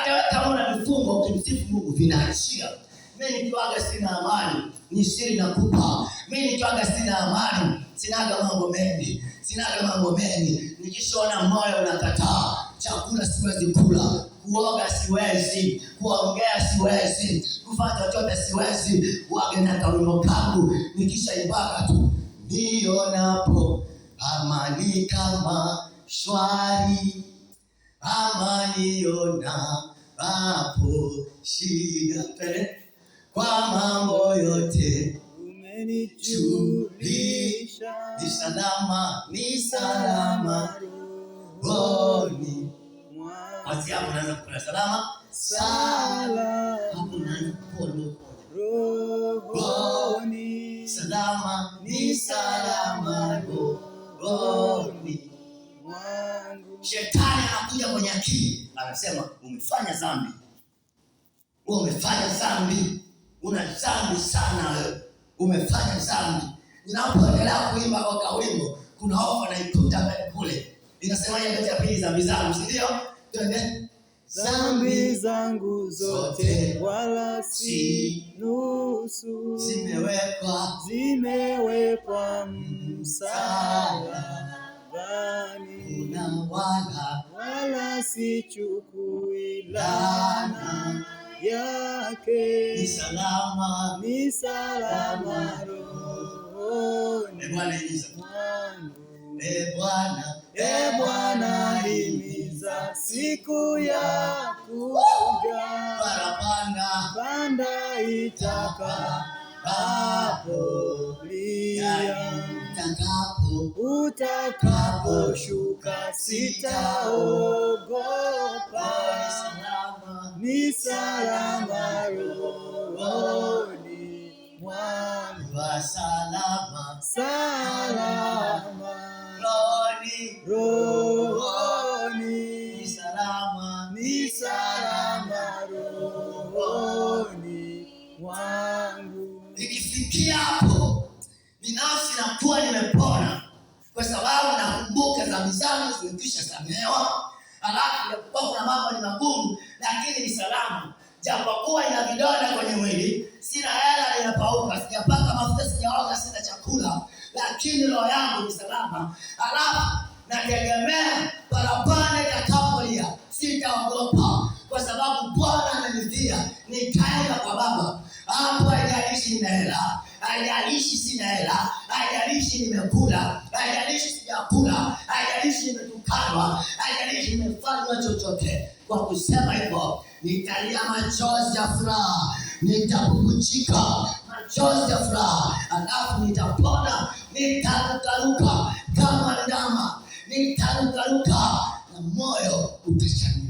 Hata wewe kama una vifungo, ukimsifu Mungu vinaachia. Mimi nikiwaga sina amani, ni siri nakupa. Mimi nikiwaga sina amani, sinaga mambo mengi, sinaga mambo mengi. Nikishaona moyo unakataa, chakula siwezi kula, kuoga siwezi, kuongea siwezi, kufanya chochote siwezi. Wage na kawimbo kangu, nikishaibaka tu nionapo amani kama shwari, amani yonapo shida. Twende. Kwa mambo yote Umenijulisha ni salama, ni salama rohoni. mwangu. Kwanzia hapo unaanza kupona salama Salama hapo unaanza kupona uponya. rohoni Salama ni salama rohoni. mwangu. Shetani anakuja kwenye akili, anasema umefanya dhambi, wewe umefanya dhambi, una dhambi sana wewe, umefanya dhambi. Ninapoendelea kuimba kwa kawimbo, kuna hofu naikuta mbele kule, inasema ile ya pili, dhambi zangu, si ndio? Twende. Dhambi zangu zote Zote wala si si nusu, zimewekwa zimewekwa msalabani, kuna wala wala sichukui laana laana, yake, ni salama. ni salama rohoni E Bwana himiza, mwangu. e Bwana, E Bwana, himiza siku ya kuja, parapanda panda itakapolia, itakapo utakaposhuka sitaogopa, salama ni salama rohoni mwangu, wa salama salama rohoni, rohoni ni salama, ni salama rohoni mwangu. Nikifikia hapo binafsi nakuwa nimepona, kwa sababu nakumbuka dhambi zangu zimekwisha samehewa. Alafu japokuwa kuna mambo ni magumu, lakini ni salama. Japokuwa ina vidonda kwenye mwili, sina hela, ninapauka, sijapaka mafuta, sijaoga, sina chakula, lakini roho yangu ni salama. Alafu nategemea parapanda itakapolia, sitaogopa kwa sababu Bwana amenivia, nitaenda kwa Baba. Hapo haijalishi nina hela, haijalishi sina hela, haijalishi nimekula, haijalishi sijakula, haijalishi nimetukanwa, haijalishi nimefanywa chochote. Kwa kusema hivyo, nitalia machozi ya furaha, nitapukuchika machozi ya furaha, alafu nitapona, nitarukaruka kama ndama, nitarukaruka na moyo utashangilia.